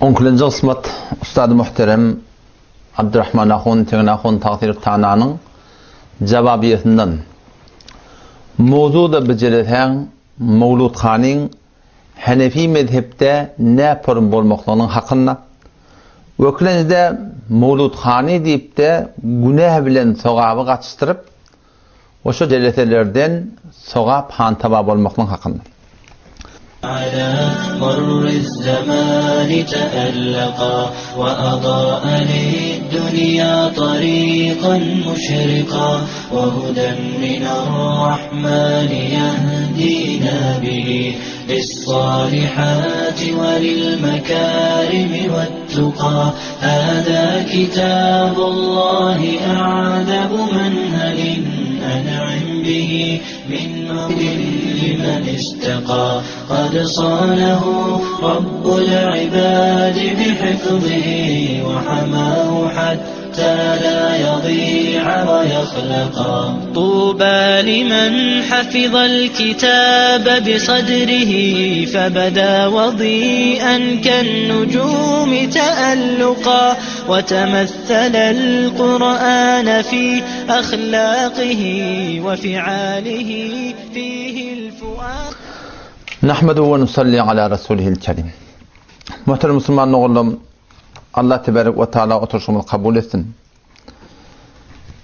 Onkilenji gysmat Ustady Muhterem Abdurrahman Ahun Tegin Ahun Tagsyr Tananyň Jawabiýesinden Mowzuda bijeleseň Mowlud hanyň Henefi mezhepde näporun bolmaklygynyň hakynda Wekilenjide Mowlud hany diýipde günä bilen sogaby gatyşdyryp Oşo jeleselerden sogap hantaba bolmaklyň hakynda. Ala marriz zamani ta'allaqa wa adaa lid-dunya tariqan muşriqa wa hudan minar-rahmani yahdina bihi lis-salihati wa lil-makarimi wat-tuqa Hâzâ kitâbullâhi a'zebu menhelin en'im bihi min limen istekâ Kad sânehu rabbul ibâdi bihifzihi ve hamâhu hattâ lâ yadî'a ve yahlaka. Tûbâ limen hafizal kitâbe bisadrihi febedâ vadî'en ken-nucûmi teelluka ve temesselel Kur'âne fî ahlâkihi ve fi'âlihi fîhil fuâd. Nahmeduhu ve nusalli ala rasulihil kerim. Muhterem musulman doganlarym, Allah tebarek we taala oturyşymyzy kabul etsin.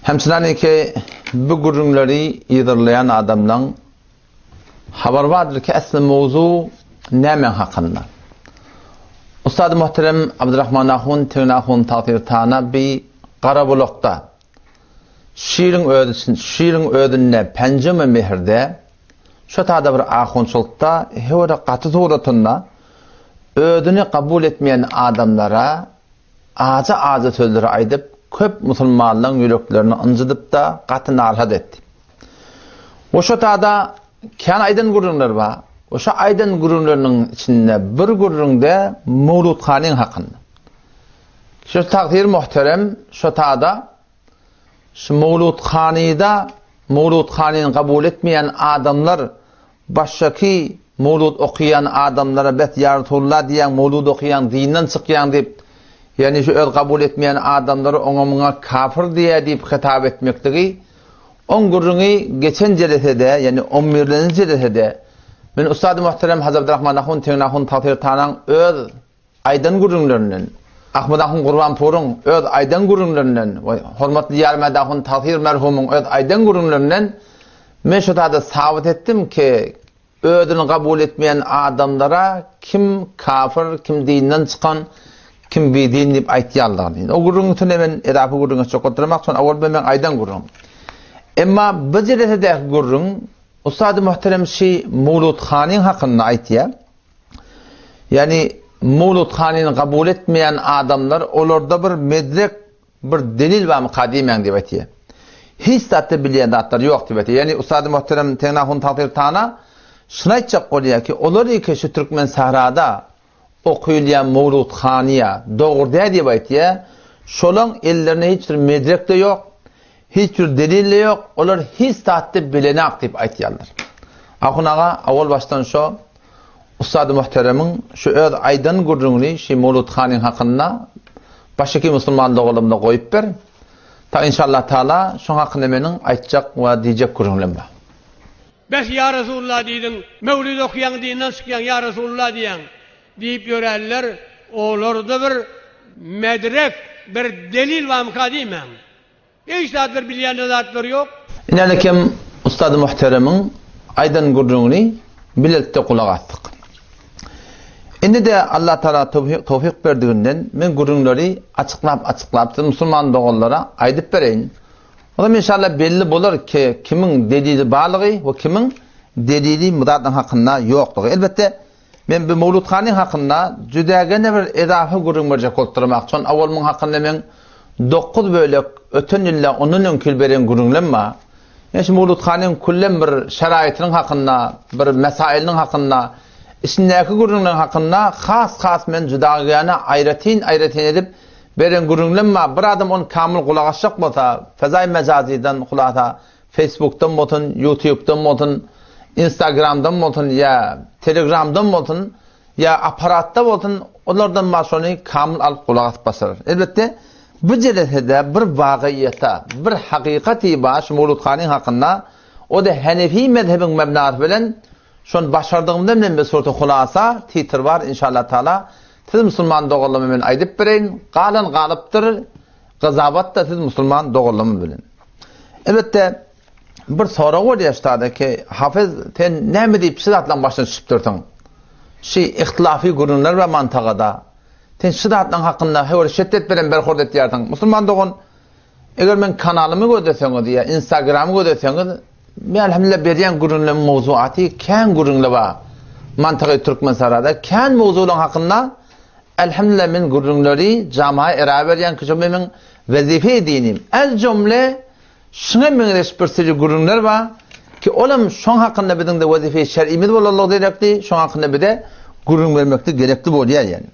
Hemçinaniki bu gürrüňleri yzarlaýan adamlaň habary bardyr ki, esli mowzu nämäň hakynda. Ustady muhterem Abdurrahman ahun Tegin ahun Tagsyr Tana bi Garabulakda şiriň özi şiriň özünde penjeme mehirde şo tada bir ahunçylykda hewre gaty suratynda özüni kabul etmeýän adamlara ajy-ajy sözleri aýdyp, köp musulmanlaryň ýüreklerini ynjydyp-da, gaty narahat etdi. We şo tada kän aýdan gürrüňleri bar. We şo aýdan gürrüňleriniň içinde bir gürrüňde Mowlud hanyň hakynda. Şu tagsyr muhterem şo tada şu Mowlud hanyda Mowlud hanyny kabul etmeýän adamlar Başdaky mowlud okaýan adamlara bes ýa Resulullah diýýäň, mowlud okaýaň, dinden çykýaň diýip, ýagny şu öz kabul etmeýän adamlary oňa muňa kafir diýýär diýip hitap etmekligi, oň gürrüňi geçen jelesede, ýagny on birlenji jelesede, men Ustady Muhterem Hajy Abdurrahman Ahun Tegin Ahun Tagsyr Tanaň öz aýdan gürrüňlerinden, Ahmet ahun Gurbanpuryň öz aýdan gürrüňlerinden we hormatly Ýarmät ahun Tahyr merhumyň öz aýdan gürrüňlerinden men şu zady sabyt etdim ki, özüni kabul etmeýän adamlara kim kafir, kim dinden çykan, kim bidin diýip aýtýanlygyny. O gürrüňiň üstünde men edafi gürrüň etjek bolup durmak, şony owal men aýdan gürrüňim. Emma bu jelesedäki gürrüň Ustady muhterem şi Mowlud hanyň hakynda aýtýar. Ýagny Mowlud hanyny kabul etmeýän adamlar olarda bir medrek, bir delil barmyka diýmäň diýip aýtýar. Hiç zatda bilýän zatlary ýok diýip aýtýar. Ýagny Ustady muhterem Tegnahun Tagsyr Tana şuny aýtjak bolýar ki, olar ýeke şu Türkmen sahrada okylýan Mowlud hanyýa dogry däl diýip aýtýar. Şolaň ellerinde hiç bir medrek-de ýok, Hiç bir delil-de ýok, olar hiç zatda bilenak diýip aýtýarlar. Ahun aga owal başdan şo ussady muhteremiň şu öz aýdan gürrüňini şi Mowlud hanyň hakynda başyky musulman doganlarymyza goýup ber. Ta inşallah taala şoň hakynda meniň aýtjak we diýjek gürrüňlem bar. Bes ýa Resulullah diýdiň, möwlid okýaň dinden çykýaň ýa Resulullah diýýäň diýip ýöränler olarda bir medrek, bir delil barmyka diýmäň. Hiç zatlar bilýän-de zatlary ýok. Inänekem Ustady Muhteremiň aýdan gürrüňini bilelikde gulak asdyk. Indi-de Allah Tagala towfyk berdiginden men gürrüňleri açyklap-açyklap siz musulman doganlara aýdyp bereýin. Onam inşallah belli bolar ki, kimiň delili barlygy we kimiň delili bu zadyň hakynda ýoklugy. Elbetde, Men bu Mowlud hanyň hakynda jüdägene bir edafa gürrüň berjek bolup durmak. Şon awal muň hakynda meň dokuz bölek öten ýylda ondan öňki ýyl beren gürrüňlem bar. Men şu Mowlud hanyň küllem bir şeraýytynyň hakynda, bir mesailiniň hakynda, içindäki gürrüňleriň hakynda has-has men jüdagene aýratyn-aýratyn edip beren gürrüňlem bar. Bir adam ony kamyl gulak asjak bolsa, fezaý mejazydan hulasa Facebookdan bolsun, YouTubedan bolsun, Instagramdan bolsun ýa Telegramdan bolsun, ýa apparatda bolsun, olardan bar şony kamyl alyp gulak asyp başarar. Elbetde, bu jelesede bir wagyýata, bir hakykaty bar şu Mowludhanyň hakynda, o-da Henefi mezhebiň mebnasy bilen şony başardygymdan bilen bir surata hulasa, titr bar inşallah taala. Siz musulman doganlaryma men aýdyp bereýin, galan galypdyr, gyzabat-da siz musulman doganlarymyz bilen. Elbetde, Bir sorag bolýar ştada ki, Hafyz sen näme diýip şu zatlaryň başyna düşüpdirsiň? Şu ihtilafy gürrüňler bar mantagada. Sen şu zatlaryň hakynda höwür şiddet bilen berhurd etýärsiň. Musulman dogan, eger meň kanalymy gözleseňiz ýa Instagramy gözleseňiz, men elhamdülillah berýän gürrüňleriň mowzuaty kän gürrüňler bar. Mantagy Türkmensarada kän mowzularyň hakynda elhamdülillah men gürrüňleri jamaga era berýän ki, şo meniň wezipe dinim. El jümle Şuňa meňzeş bir süri gürrüňler bar ki, olam şoň hakynda biziň-de wezipe-i şer'imiz bolanlygy gerekli, şoň hakynda bize gürrüň bermeklik gerekli bolýar ýani.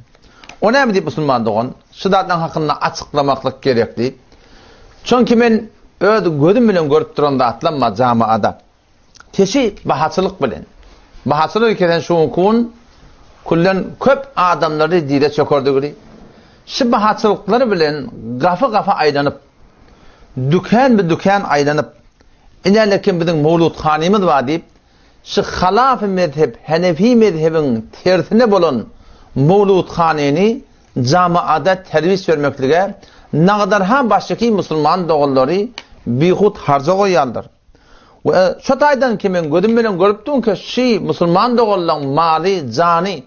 O näme diýip musulman dogan, şu zatlaryň hakynda açyklamaklyk gerekli. Çünki men öz gözüm bilen görüp duran zatlam bar jamaada. Keşi bahaçylyk bilen. Bahaçylyk kesen şu gün küllen köp adamlary dile çökerdigini, şu bahaçylyklary bilen gafy-gafy aýlanyp, dükän bi dükän aýlanyp, inälekim biziň mowludhanymyz bar diýip, şu halafy mezhep, henefi mezhebiň tersine bolan mowludhanyny jamaada terwis bermeklige nagadarha başyky musulman doganlary bihut harja goýýarlar. We şo taýdan ki men gözüm bilen görüpdim ki şi musulman doganlaň maly, jany,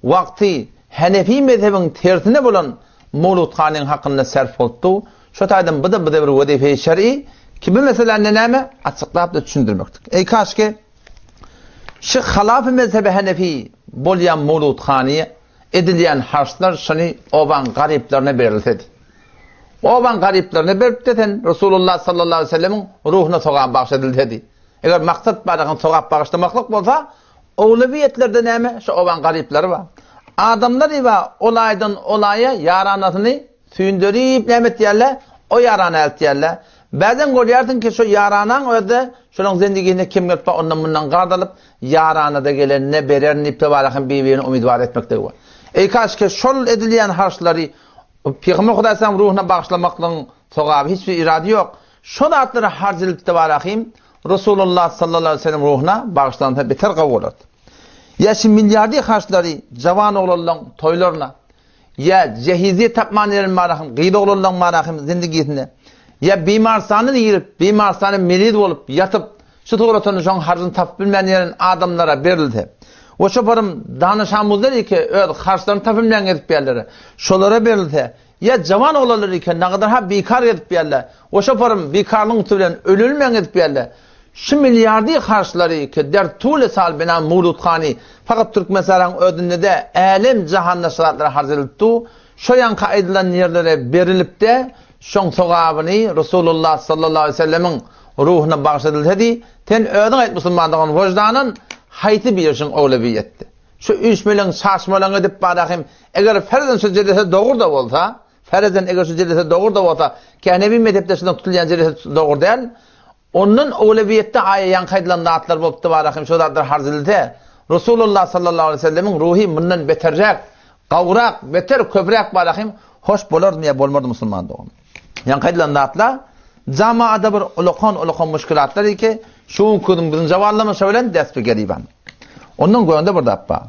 wagty Henefi mezhebiň tersine bolan Mowludhanyň hakynda serf bolupdy. Şo taýdan bu-da bize bir wezife-i şer'i ki bu meseläni näme açyklap-da düşündirmekdik. Eý kaşki şi halafy mezhebi Henefi bolýan Mowludhany edilýän harçlar şony obaň garyplaryna berilsedi. Obaň garyplaryna beripdi sen Resulullah sallallahu aleyhi ve sellemiň ruhuna sogap bagş edilsedi. Eger maksat baragyň sogap bagyşlamaklyk bolsa, owlawiýetlerde näme? Şu obaň garyplary bar. Adamlar iba ol aýdan ol aýa ýaranasyny süýnderip näme etýärler? O ýarana eltýärler. Bäzen görýärsiň ki şu ýaranaň özde şolaň zendigine kim gelip ondan mundan gard alyp ýaranada gelenine bererin diýip tebarahem bir-birini umydwar etmekligi bar. Eý kaşke şol edilýän harçlary Pygamber Hudaýsaň ruhuna bagyşlamaklygyň sogaby hiç bir irady ýok. Şo zatlary harç edilip tebarahim Resulullah sallallahu aleyhi ve sellem ruhuna bagyşlansa beter gowy bolardy. Ýa şu milliardy harçlary jawan oglanlaň toýlaryna, ýa jehiziýe tapman ýeren marahym gyz oglanlaň marahym zindigisine, ýa bimarstana girip bimarstana meriz bolup ýatyp Şu suratyny şoň harjyny tapyp bilmän ýeren adamlara berilse we şo parym danyşamuzlar ike öz harçlaryny tapyp bilmän gezip ýerlere, şolara berilse, ýa jawan oglanlar ike nagadar ha bikar gezip ýerler we şo parym bikarlygyň üsti bilen ölülmän gezip ýerler, şu milliardy harçlary ike der tule sal bina mawluthany fakat Türkmenistanyň özünde-de älem jahanda şu zatlar harç edilip du, şo ýaňky aýdylan ýerlere berilipde şoň sogabyny Resulullah sallallahu aleýhi we sellemiň ruhuna bagyş edilsedi, sen özüň aýt musulman dogan wyždanyn haýsy birişiň owlewiýetdi? Şu üýşmeleň çaşmalaň edip barahym, eger ferzen şu jelese dogry-da bolsa, ferzen eger şu jelese dogry-da bolsa, ki Henefi mezhepde şundan tutulýan jelese dogry däl, ondan owlewiýetde aýa ýaňky aýdylan zatlar bolupdy barahym şu zatlar harz edilse, Resulullah sallallahu aleýhi we sellemiň ruhy mundan beterräk, gowrak, beter köpräk barahym hoş bolardymy ýa bolmardy musulman dogan? Ýaňky aýdylan zatlar jamaada bir ulakan-ulakan muşkilatlar ki, şu günki günüň biziň jawallamyz şo bilen dest geriban. Ondan göňde bir zat bar.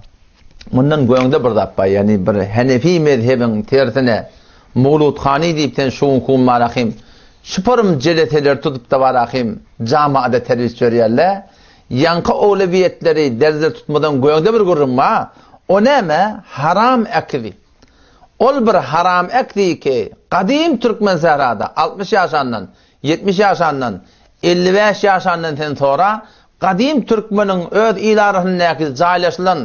Mundan göňde bir zat bar, ýagny bir Henefi mezhebiň tersine Mawludhany diýip sen şu günki gün barahym şuparym jeleseleri tutup da barahym jamaada terwis berýärler. Ýaňky owlewiýetleri derzel tutmadan göňde bir gürrüň bar. O näme? Haram äkidi. Ol bir haram ekdi ki, gadym türkmen sährada 60 ýaşandan, 70 ýaşandan, 55 ýaşandan sen sora, gadym türkmeniň öz il arasyndaky jaýlaşylan,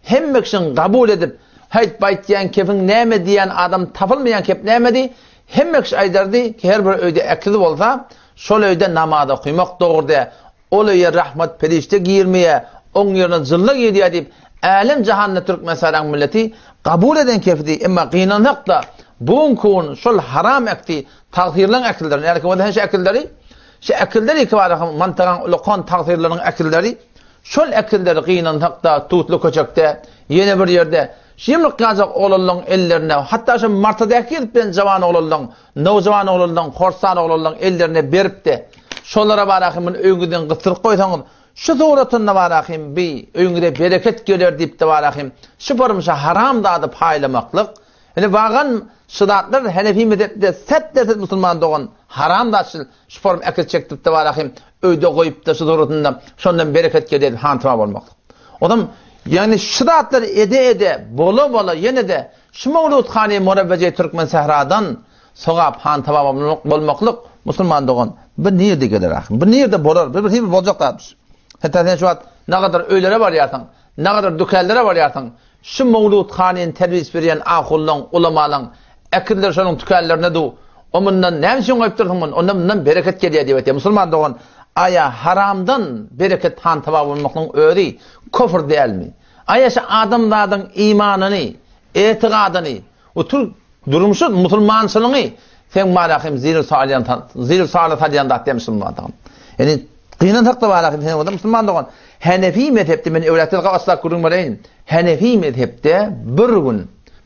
hemme kişiň gabul edip, häýt baýt diýen kepiň näme diýen adam tapylmaýan kep nämedi, hemme kişi aýdardy ki, her bir öýde ekiz bolsa, şol öýde namaz okymak dogry dä, Ol öýe rahmat perişde girmeýär, oň ýerine jylla girýär diýip, älem-jahanda Türkmenistanyň milleti kabul eden kefdi, emma gynansak-da, bu günki gün şol haram ekdi, tagsyrlaryň ekilleri, nädip bolsa şu ekilleri, şu ekilleri iki bara mantagaň ulakan tagsyrlaryň ekilleri, şol ekilleri gynansak-da, tutly köçekde, ýene bir ýerde. Şu ýumruk ýaljak oglanlaryň ellerine, hatda şu martadaky gezip bilen jawan oglanlaryň, nowjawan oglanlaryň, horssan oglanlaryň ellerine berip-de, şolara barahym muny öýüňizden gysdyryp goýsaňyz, şu suratynda barahym bi öýüňize bereket geler diýip-de barahym şu porumşa haram zady paýlamaklyk, indi wagan şu zatlar Henefi mezhepde set-derset musulman dogan haram zat şul şu porum äkit çekdirip-de barahym öýde goýup-da şu suratynda şondan bereket gelýär diýip hantama bolmaklyk. Onam ýagny şu zatlary ede-ede, bola-bola ýene-de şu Mowlud hany Murabbeje Türkmen sähradan sogap hantama bolmaklyk musulman dogan bu nirde geler ahym? Bu nirde bolar? Bu bir hili boljak zatmyş. Hatda sen şu wagt nagadar öýlere barýarsyň, nagadar dükanlara barýarsyň, şu Mowlud hanyny terbiýe berýän ahullaň, ulamalaň äkirler şonuň tükanlarına du. O mundan näme üçin goýup dursuň muny? Onda mundan bereket gelýär diýip aýtýar. Musulman dogan, aýa haramdan bereket hantaba bolmaklygyň özi kofr dälmi? Aýa şu adamzadyň imanyny, etigadyny, otur durmuşy musulmançylygyny sen malahym zil salýan, zil sala salýan zat däl musulman dogan. Ýani gynansak da malahym sen onda musulman dogan. Hanefi mezhepde men öwretdir asla gürrüň bereýin. Hanefi mezhepde bir gün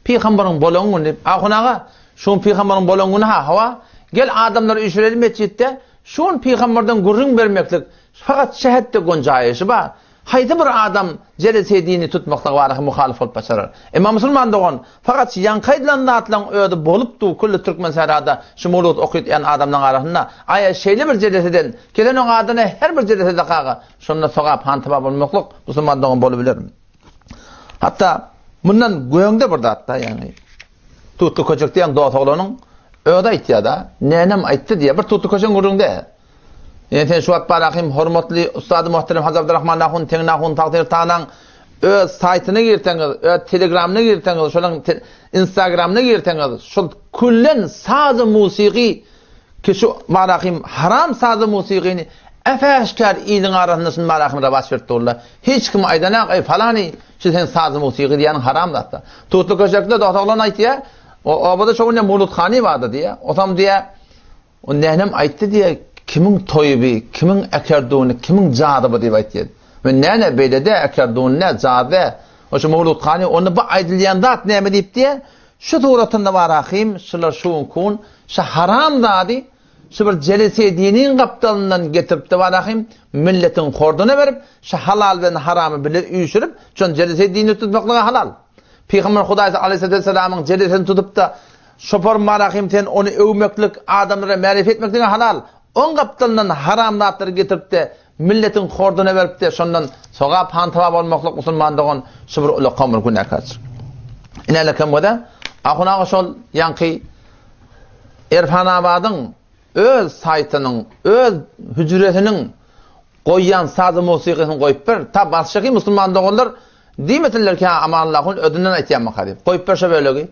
Pygamberiň bolan güni, Ahun aga, şu gün pygamberiň bolan güni ha, hawa, gel adamlary üýşüreli metjitde, şu gün pygamberden gürrüň bermeklik fakat şähetde gonjaýyşy bar. Haýsy bir adam jelese dini tutmaklyga baraka muhalyf bolup başarar. Emma musulman dogan, fakat şu ýaňky aýdylan zatlaryň özi bolup dur külli türkmen sährada şu mowlud okytýan adamlaryň arasynda. Aýa şeýle bir jeleseden, kelen oň adyna her bir jelesede kaga, şonda sogap hantaba bolmaklyk musulman dogan bolubilermi? Hatda mundan göňde bir zat-da, ýagny Tutly köçek diýen dost oglanyň özi aýtýar-da, nenem aýtdy diýýär. Bir Tutly köçegiň gürrüňi däl. Ýöne sen şu wagt barahym hormatly ussady muhterem Hajy Abdurrahman Ahun Teňňe Ahun Tagsyr Tanaň öz saýtyna girseňiz, öz telegramyna girseňiz, şolaň instagramyna girseňiz, şol küllen saz musigy Ki şu marahym haram sazy musigyny äp-äşgär iliň arasynda şuny marahym rawaç berip durlar. Hiç kim aýdanak, eý falany, şu seň sazy musigy diýýäniň haram zatda. Tutly köşekde dost oglan aýtýar, o obada şo günde Murut hany bardy diýýär. Osam diýýär, o nänem aýtdy diýýär, kimiň toýy bi, kimiň äkerduny, kimiň jazy bu diýip aýtýar. Men näne beýle dä, äkerduny nä, jazy dä. O şu Murut hany, onda bu aýdylýan zat näme diýip diýýär. Şu suratynda bar ahym, şular şu günki gün şu haram zady şu bir jelese diniň gapdalyndan getiripdi bar ahym, milletiň horduna berip, şu halal bilen haramy bile üýşürip, şon jelese dinini tutmaklyga halal. Pygamber Hudaýy aleyhissalatu vesselamyň jelesini tutup-da, şopar bar ahym sen ony öwmeklik, adamlara märif etmeklige halal. Oň gapdalyndan haram zatlary getirip-de, Milletiň horduna beripdi, şondan sogap hantaba bolmaklyk musulman dogan şu bir ulakan bir günäkärçilik. Inälekem göze, Ahun aga şol ýaňky Erfanabadyň öz saýtynyň, öz hüjresiniň goýýan sazy musikysyny goýup ber, ta basşaky musulman doganlar Diýmesinler ki, Amanullah ahun özünden aýtýarmyka diýip. Goýup ber şo bölegi.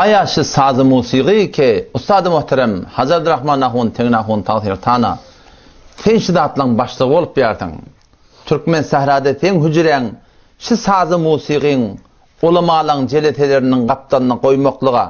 Aýa şi sazy musygy ki ussady muhterem Hajy Abdyrahman ahun Tegin ahun tagsyr tana sen şi zatlaň başlygy bolup ýarsyň. Türkmen sährada seň hüjräň şi sazy musygyň ulamalaň jeleseleriniň gapdalyna goýmaklyga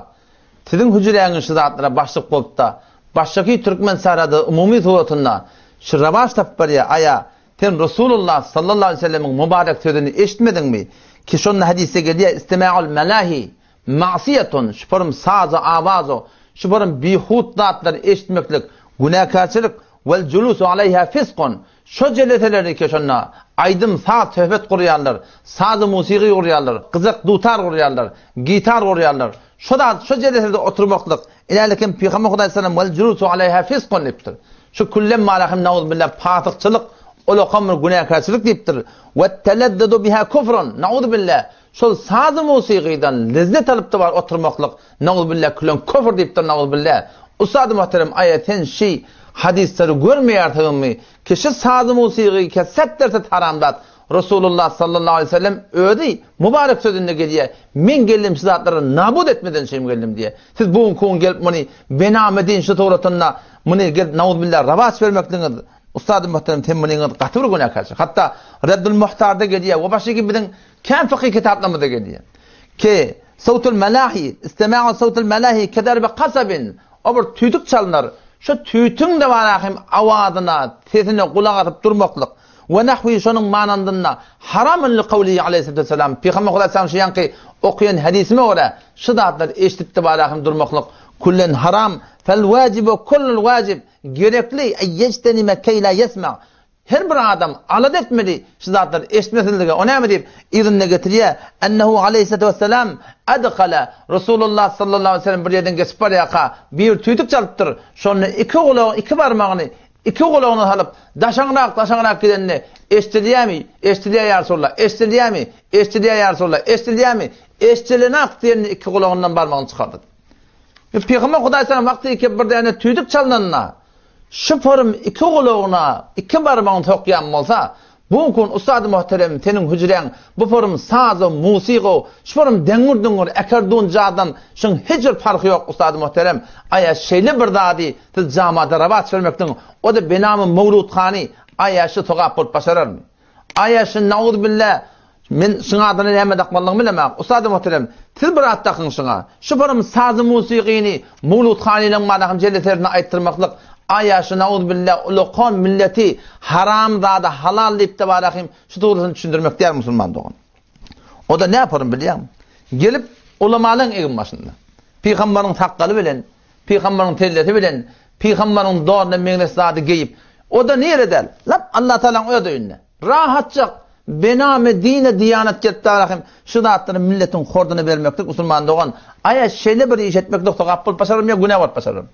siziň hüjräňiz şi zatlara başlyk bolupda başdaky türkmen sährada umumy suratynda şi rawaç tapyp barýa aýa Sen Resulullah sallallahu aleýhi we sellemiň mübarek sözüni eşitmediňmi? Ki şonda hadysda gelýär, Istima'ul melahi ma'siýetun, şuparym sazy, awazy, şuparym bihut zatlary eşitmeklik günäkärçilik, wel julusu aleýha fiskun, şo jeleseleri ki şonda aýdym, saz, söhbet gurýarlar, sazy musigy gurýarlar, gyjak, dutar gurýarlar, gitar gurýarlar, şo zat, şo jeleselerde oturmaklyk, Ilälikim Pygamber Hudaý sallam wel julusu aleýha fiskun diýipdir. Şu küllem malahim nauzbillah fasykçylyk. Ol okam bir günäkärçilik diýipdir. We't-telezzudu biha kufrun, nauzubilla, şol sazy-musygydan lezzet alyp-da bar oturmaklyk, nauzubilla, külen küfr diýipdir, nauzubilla. Ussady muhterem, aýa sen şi hadyslary görmeýärsiňmi, ki şi sazy-musygy ke set derset haram zat, Resulullah sallallahu aleýhi we sellem özi mübarek sözünde gelýär, Men geldim şu zatlary nabut etmeden şeým geldim diýýär. Siz bu günki gün gelip muny bename din şu suratynda muny gelip nauzubilla rawaç bermekligiňiz Ustadym muhterem sen munyňyz gaty bir günäkärçilik. Hatda Reddul Muhtarda gelýär we başga biziň kän fykyh kitaplarymyzda gelýär. Ki sawtul malahi, istima'u sawtul malahi kederbi kasabin o bir tüýdük çalynar. Şu tüýtüň de bar ahim awazyna, sesine gulak asyp durmaklyk. We nahwi şonuň manandynda haramyn li kawlihi aleýhissalatu wessalam Pygamber Hudaý salam şu ýaňky okaýan hadysime görä şu zatlary eşidip-de barahym durmaklyk küllen haram fel wajibu kullul wajib gerekli eý ýejtenime keý la ýesma her bir adam alada etmeli şu zatlary eşitmesinlige o näme diýip yzynda getirýär ennehu aleýhissalatu wessalam adhala Resulullah sallallahu aleýhi wesellem bir ýerden geçip barýarka bir tüýdük çalypdyr şonda iki gulagy iki barmagyny Iki gulagyna salyp, daşaňrak-daşaňrak gidende, Eşdilýämi? Eşdilýär ýa Resulallah! Eşdilýämi? Eşdilýär ýa Resulallah! Eşdilýämi? Eşdilenak diýende iki gulagyndan barmagyny çykardy. Pygamber Hudaý salam wagty ki bir däne tüýdük çalnanda, şu forum iki gulagyna iki barmagyny sokýan bolsa, Bu gün ussady muhterem seniň hüjräň bu forum sazo musigo şu forum deňňür-düňňür ekerdun jadan şuň hiç bir parhy ýok ussady muhterem aýa şeýle bir zady siz jamada rawaç bermekligiň o-da benamy mowludhany aýa şu sogap bolup başararmy aýa şu nauzubilla men şuň adyna näme dakmalydygyny bilemok ussady muhterem siz bir at dakyň şuňa şu forum sazy musigyny mowludhanynyň manahym jeleserine aýtdyrmaklyk Aýa şu nauzubilla ulakan milleti haram zady halal diýip-de barahym şu dogrusyny düşündirmek däl musulman dogan. O-da näporun bilýäňmi? Gelip ulamalaň egin başynda. Pygambaryň sakgaly bilen, pygambaryň sellesi bilen, pygambaryň donuna meňzeş zady geýip, o-da nirede? Lap Allatagalaň öz öýünde. Rahatjak bename dine diýanat gelip barahym şu zatlary milletiň horduna bermeklik musulman dogan. Aýa şeýle bir iş etmeklik sogap bolup başararmy ýa günä bolup başararmy?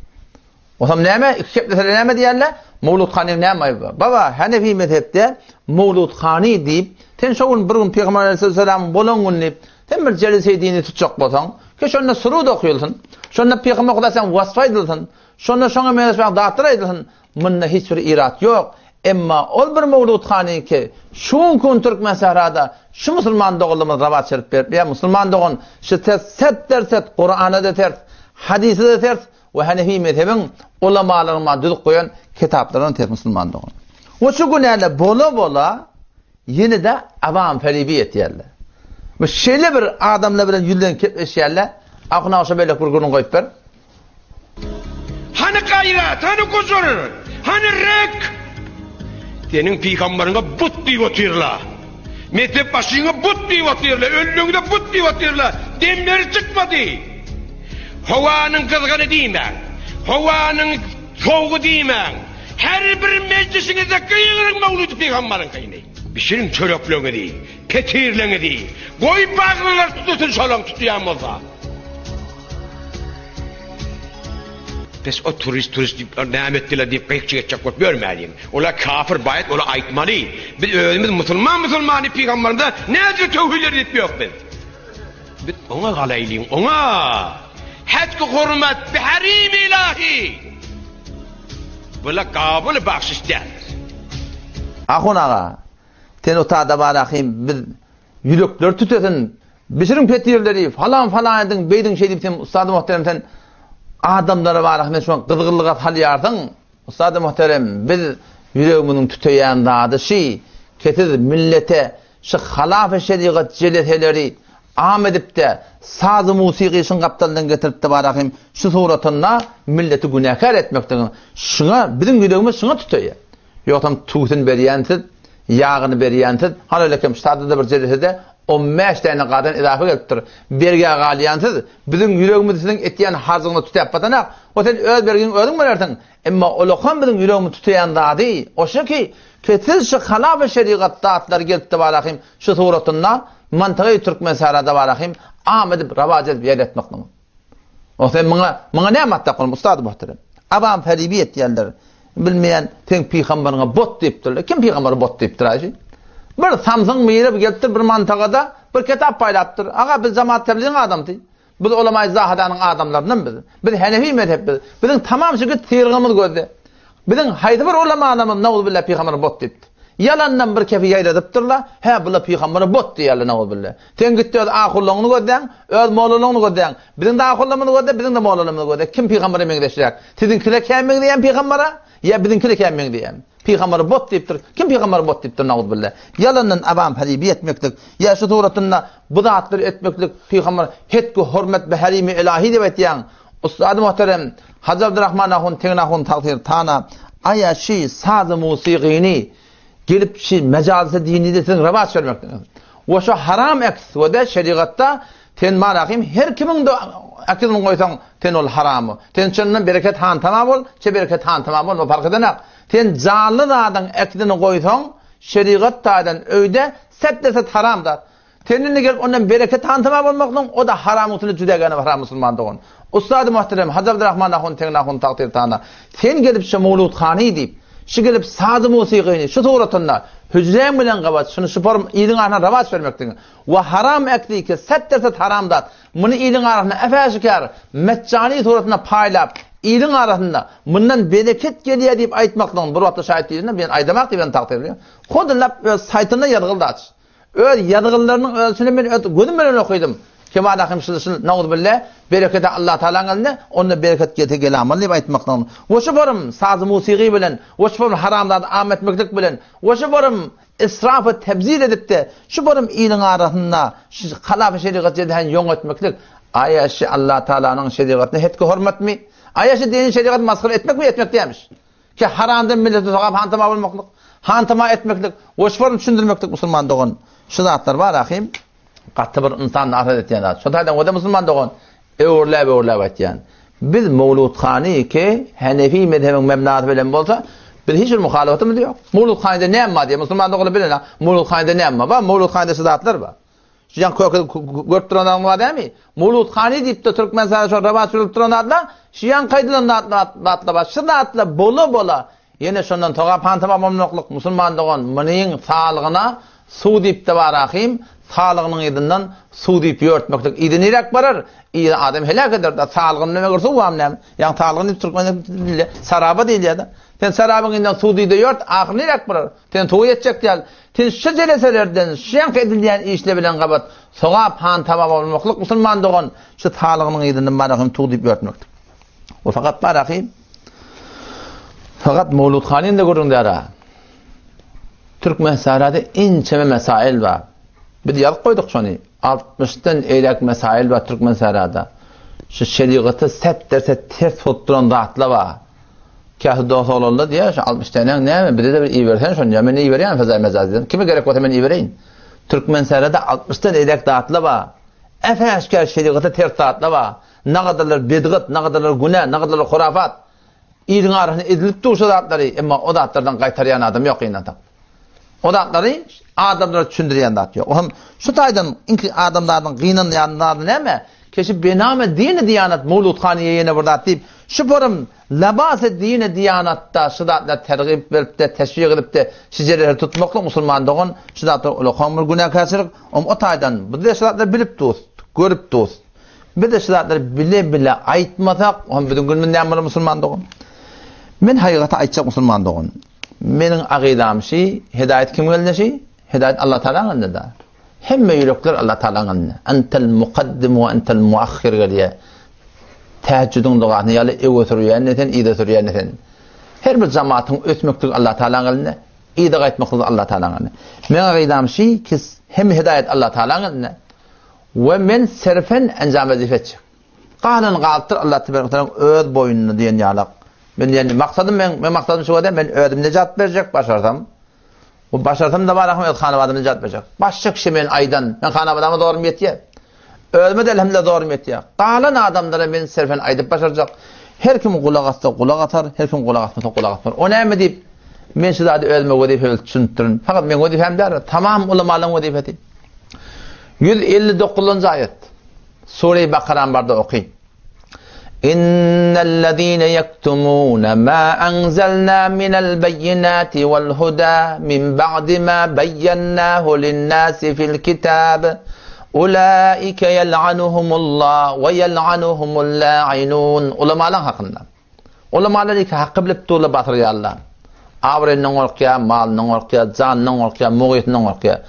Osam näme, iki gepleseler näme diýerler? Mowlud hanyň näme aýby bar? Baba, Hanefi mezhepde Mowlud hany diýip, sen şo gün bir gün Pygamber aleyhisselamyň bolan güni diýip, sen bir jelise dini tutjak bolsaň, ki şonda surud okuyulsyn, şonda Pygamber Hudaý sen wasp aýdylsyn, şonda şoňa meňzeş bir zatlar aýdylsyn, munda hiç bir irat ýok. Emma ol bir Mowlud hany ki, şu günki gün Türkmen sährada şu musulman doganlarymyz rabat şerip berip, ýa musulman dogan şu ters set derset Kurana-da ters, hadise-de ters, We Hanefi mezhebiň ulamalaryň maňa düzüp goýan kitaplaryny ters musulman dogan. We şu günäler bola-bola ýene-de awam feribi etýärler. We şeýle bir adamlar bilen ýüzlenip gepleşýärler. Ahun aga şo beýleki bir gürrüň goýup ber. Hany gaýrat, hany gujur, hany rek? Seniň pygambaryňa but diýip otyrla. Mezhep başyňa but diýip otyrla, öldüňde but diýip otyrla. Demleri çykmady. Howanyň gyzgyny diýmäň, howanyň sowugy diýmäň, her bir mejlisiňizde gygyryň Mewludi pygambaryňkyny. Bişiriň çörekleňizi, petirleňizi, goý bagrylar tutusun şolaň tutýan bolsa. Pes o turist turist diýip näme etdiler diýip gyýkçyk etjek bolup ýörmäliň. Olar kafir baýat olar aýtmaly. Biz özümiz musulman musulmany pygambarymyza nädip töwhidler edip ýok biz. Biz oňa galaýlyň, oňa! Hetki hurmat bi harim ilahi! Bula gabyl bagşyş däldir. Ahun aga, sen otada bar ahym, biz ýürekler tütesin, bişiriň petirleri, falan falan ediň, beýdiň şeýdip sen ussady muhterem sen adamlara bar ahym şu gyzgynlyga salýarsyň. Ussady muhterem, biz ýüregimiziň tüteýän zady şi, ki siz millete Şu halafy şerigat jeleseleri am edip-de, sazy musygy şuň gapdalyndan getirip-de barahym şu suratynda milleti günäkär etmekdigiň, şuňa biziň ýüregimiz şuňa tutaýar. Ýogsam tüwsüni berýän siz, ýagyny berýän siz, hany ölekem şu sada-da bir jelesede on bäş däne gazan izafa gelipdir. Bergä galýan siz, biziň ýüregimiz siziň etýän harjyňyza tütäp batanak, o sen öz bergiňi özüň berersiň, Emma ulakam biziň ýüregimizi tutaýan zady oşa ki, kesiz şu halafy şerigat zatlary gelipdi barahym şu suratynda mantygy türkmen sährada barahym am edip rawaç edip ýerletmekligiň. O sen muňa muňa näme at dakalym ustady muhterem. Awam feribi etýärler. Bilmeýän seň pygambaryňa bot diýipdirler. Kim pygambara bot diýipdir aýşy? Bir samsyň biri gelipdir bir mantagada bir kitap paýlapdyr. Aga biz jamaat tebligiň adamsy. Biz ulamaý zahadanyň adamlaryndan biz. Biz henefi mezhep biz. Biziň tamam şu git syrgymyz gözde. Biziň haýsy bir ulamalarymyz nauzubilla pygambere bot diýipdir. Ýalandan bir kefi ýaýradypdyrlar. Hä bular pygambere bot diýýärler nauzubilla. Sen git öz ahullaňny gözläň, öz mollalaňny gözläň. Biziň-de ahullarymyzy gözle, biziň-de mollalarymyzy gözle. Kim pygambere meňzeşräk? Siziňkiler kän meňzeýän pygambere ýa biziňkiler kän meňzeýän? Pygambere bot diýipdir. Kim pygambere bot diýipdir nauzubilla. Ýalandan awam halibi etmeklik ýa şu suratynda bu zatlary etmeklik pygamber hetki hormet be harimi ilahi diýip aýtýaň. Ussady muhterem Hajy Abdurrahman ahun Tegin ahun tagsyr tana aýa şi sazy musigyny gelip şi mejalise dinide siziň rawaç bermekligiňiz. We şo haram eks we de şerigatda sen marahim her kimiň de ekizini goýsaň sen ol haramy. Sen çyndan bereket hantama bol, çe bereket hantama bolma fark edenak. Sen janly zadyň ekizini goýsaň şerigat taýdan öýde set-de-set haram zat. Sen indi gelip ondan bereket hantama bolmaklygyň, o-da haramyň üstünde juda gäne haram musulman dogan. Ussady muhterem Hajy Abdurrahman ahun Tegin ahun tagtyr tana. Sen gelip şu mowludhany diýip, şu gelip sazy musigyny şu suratynda hüjräň bilen gabat şuny şu form iliň arasynda rawaç bermekligiň we haram ekdiki set-de-set haram zat muny iliň arasynda äp-äşikär metjany suratynda paýlap iliň arasynda mundan bereket gelýär diýip aýtmaklygyň bir wagtda şaýat diýilende men aýdamak diýip men tagtyr Hudlap öz saýtynda ýazgyldy aç. Öz ýazgylarynyň ölçüni men öz gözüm bilen okydym. Kemal ahym şul şul nauzubille bereketi Allah Tagalaň elinde, onda bereket gelse gelamaly diýip aýtmaklygyny. We şu borum saz musigy bilen, we şu borum haram zady am etmeklik bilen, we şu borum israf we tebzir edipde, şu borum iliň arasynda şu halafy şerigat jedehen ýoň etmeklik, aýa şi Allah Tagalanyň şerigatyna hetki hormatmy? Aýa şi dini şerigaty masgara etmekmi etmek dämiş? Ki haramdan millete sogap hantama bolmaklyk, hantama etmeklik, goşbaryny düşündirmeklik musulman dogan. Şu zatlar bar ahim. Gaty bir ynsan nasat etýän zat. Şo taýdan o-da musulman dogan öwürläp-öwürläp aýtýan. Biz Mowludhany ki Hanefi mezhebiň mebnasy bilen bolsa, biz hiç bir muhalafatymyz ýok. Mowludhanyda näme bar diýe musulman doganlar bilen Mowludhanyda näme bar? Bar Mowludhanyda şu zatlar bar. Şu ýan köke görüp duran adamlar bar dämi? Mowludhany diýip-de Türkmenistanda şo rawaç berip duran zatlar, şu ýan kaýdylan zatlar bar. Şu zatlar bola-bola ýene şondan sogap hantama bolmaklyk musulman dogan munyň salygyna suw diýip-de bar ahym, salygynyň yzyndan suw diýip ýörtmeklik yzy niräk barar? Yzy adam heläk eder-de, salygyny näme suw barmy näme? Ýa salygyny diýip türkmen dilinde saraba diýilýär-de. Sen sarabyň yzyndan suw diý-de ýört, ahyry niräk barar? Sen suwa ýetjek däl. Sen şu jeleselerden, şu ýaňky edilýän işler bilen gabat sogap hantama bolmaklyk musulman dogan şu salygynyň yzyndan barahym tug diýip ýörtmekdir. O fakat barahym. Fakat Mowlud hanyň da gürrüň dära. Türkmenistanda inçeme mesail bar. Biz ýazyp goýduk şony. 60-dan eýläk mesail bar Türkmenistanda. Şu şerigata set derse ters bolup duran zatlar bar. Käsi dost oglanlar diýýär, şu 60 dänäň näme, bize-de bir ibersen şony, ýa men iberýän fezaý mejazydan. Kime gerek bolsa men ibereýin. Türkmensährada 60 dan eýläk zatlar bar. Äp-äşgär şerigata ters zatlar bar. Nagadarlar bedgat, nagadarlar günä, nagadarlar hurafat. Iliň arasynda edilip dur şu zatlary, emma o zatlardan gaýtarýan adam ýok ynansak. O zatlary adamlara düşündirýän zat ýok. Ohm şu taýdan iňki adamzadyň gynanýan zady näme? Keşi bename dini diýanat mowludhanyýa ýene bir zat diýip, şu forum labasy dini diýanatda şu zatlar tergip beripde, teşwik edipde, şijereleri tutmaklyk musulman dogan şu zatlar ulakan bir günäkärçilik. Om o taýdan biz de şu zatlary bilip durus, görüp durus. Biz de şu zatlary bile-bile aýtmasak, ohm biziň günümiz näme bolar musulman dogan? Men hakykaty aýtjak musulman dogan. Meniň agydam şi, hedaýat kimiň elinde şi? Hedaýat Allah Tagalaň elinde da. Hemme ýürekler Allah Tagalaň elinde. Entel mukaddim we entel muahhir gelýär. Tähejjüdiň dogasyny ýaly öňe sürýän ne sen, yza sürýän ne sen. Her bir jamatyň ösmekligi Allah Tagalaň elinde, yza gaýtmaklygy Allah Tagalaň elinde. Meň agydam şi ki, hemme hedaýat Allah Tagalaň elinde. We men serfen enjam wezipe etjek. Galan galypdyr Allah tebarek we taalaň öz boýnuna diýen ýalak. Men ýani maksadym men, men maksadym şu wada men özüm nejat berjek başarsam. Bu başarsam da barahym öz hanabadymy nejat berjek. Başga kişi men aýdan, men hanabadama zorum ýetýär. Özüme de elhamdülillah zorum ýetýär. Galan adamlara men serfen aýdyp başarjak. Her kim gulak assa gulak atar, her kim gulak asmasa gulak asmaz. O näme diýip men şu zady özüme wezipe bilip düşünipdirin. Fakat men wezipem däl, tamam ulamalaryň wezipesi. 159-njy aýat. Sure-i Bakarany barda oky. Innellezine yektumune ma enzelna minel beyinati vel huda min ba'di ma beyyennahu linnasi fil kitab. Ulaike yel'anuhumullah ve yel'anuhumul la'inun. Ulamalaň hakynda. Ulamalar iki haky bilip durlar batyrýarlar. Abraýyndan gorkýar, malyndan gorkýar, janyndan gorkýar, mugyýetinden gorkýar.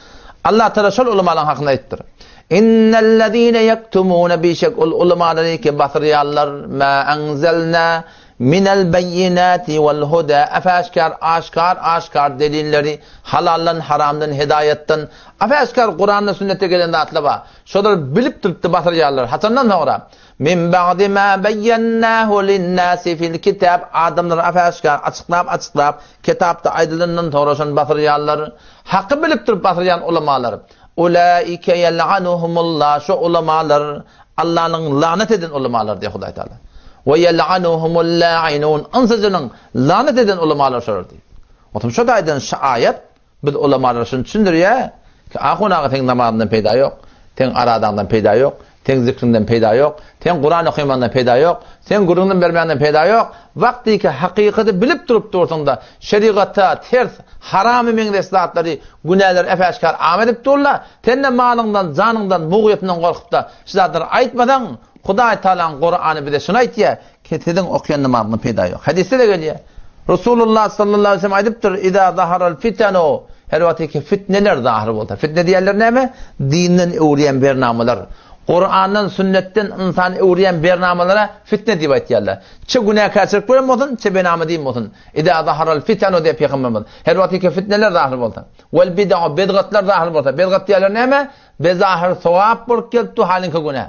Allah Taala şol ulamalaryň hakynda aýtdyr. Innellezine ýektumune bişek ol ulamalary ki batyrýarlar ma enzelna minel beýinati wal huda afaşkar aşkar aşkar delilleri halaldan haramdan hidaýatdan afaşkar Kuranda sünnetde gelen zatlar bar. Şolar bilip durupdy batyrýarlar. Haçandan soňra Min ba'di ma beýýennâhu linnâsi fil kitâb adamlara äşgär açyklap-açyklap kitapda aýdylandan soňra şony basyrýarlar. Haky bilip durup basyrýan ulamalar. Ulaike ýel'anuhumullah şo ulamalar Allanyň lanat eden ulamalar diýýär Hudaý Taala. We ýel'anuhumul la'inun ynsyjynyň lanat eden ulamalar şolar diýýär. Otam şo taýdan şu aýat Biz ulamalar şuny düşündirýär ki, ahun aga seň namazyňdan peýda ýok, seň aradaňdan peýda ýok, seň zikriňden peýda ýok, seň Kuran okymaňdan peýda ýok, seň gürrüňden bermäňden peýda ýok. Wagtyky hakykaty bilip durup dursuň-da, şerigata ters, haramy meňzeş zatlary, günäleri äp-äşgär am edip durlar. Sen-de malyňdan, janyňdan, mugyýetiňden gorkup-da, şu zatlary aýtmasaň, Hudaý Tagalaň Kurany bize şuny aýtýar, Siziň okaýan namazyňdan peýda ýok. Hadysda-da gelýär. Resulullah sallallahu aleyhi ve sellem aýdypdyr, "Iza zaharal fitanu" Her wagtky ki fitneler zahir bolsa. Fitne diýenler näme? Dinden öwürýän bernamalar. Kurandan, sünnetden ynsany öwürýän bernamalara fitne diýip aýtýarlar. Çe günäkärçilik bilen bolsun, çe benama din bolsun. Iza zaharal fitanu diýip pygamberimiz. Her wagtky ki fitneler zahir bolsa. Wal bid'u bidgatlar zahir bolsa. Bidgat diýenler näme? Bezahir sogap bolup gelipdi, halinki günä.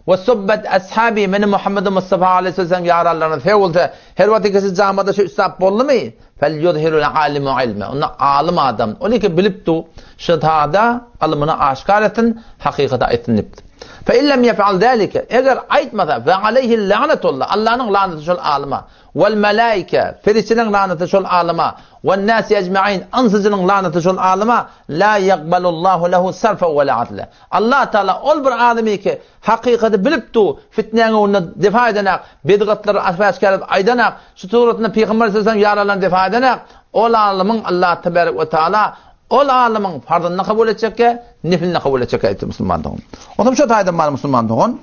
We subbet ashabi, meni Muhammedi Mustafa aleyhisselam ýaranlaryna sögülse, her wagt ikisi jamada şu üstap boldumy? Fel yuzhirul alimu ilme. Onda alym adam, ol iki bilip du, şu tada ylmyny aşkar etsin, hakykaty aýtsyn diýipdir. Fe illem yef'al zalike, eger aýtmasa, fe aleyhi la'netullah, Allanyň lanaty şol alyma, wel melaike, perişdeleriň lanaty şol alyma, wen nasi ecmaîn, ynsyjynyň lanaty şol alyma, la yekbalullahu lehu sarfa we la adle. Allah Taala ol bir adamy ki, hakykaty bilip du, fitnäň öňünde defa edenak, bidgatlary aşgär edip aýdanak, şu suratynda Pygamber sallallahu aleyhi ve sellem ýaralan defa edenak, ol alymyň Allah tebarek we taala ol alymyň farzyny kabul etjekkä, nefilini kabul etjekkä aýtdy musulman dogan. Otam şu taýdan bar musulman dogan,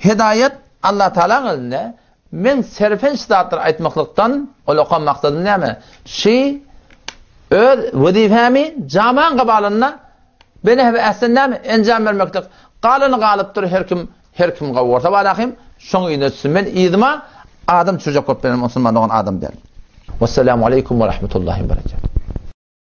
hidaýat Allah Taalaň elinde, Men serpenç zatlar aýtmaklykdan ol okan maksadym näme? Şi öz wezipemi jamaň gabalynda Bene we ähsen näme? Enjam bermeklik. Galany galypdyr her kim her kim gowursa barahym şoň yzyna düşsün. Men yzyma adam düşürjek bolup bilen musulman dogan adam däl. Wesselamu aleýkum we rahmetullahi we berekatuh.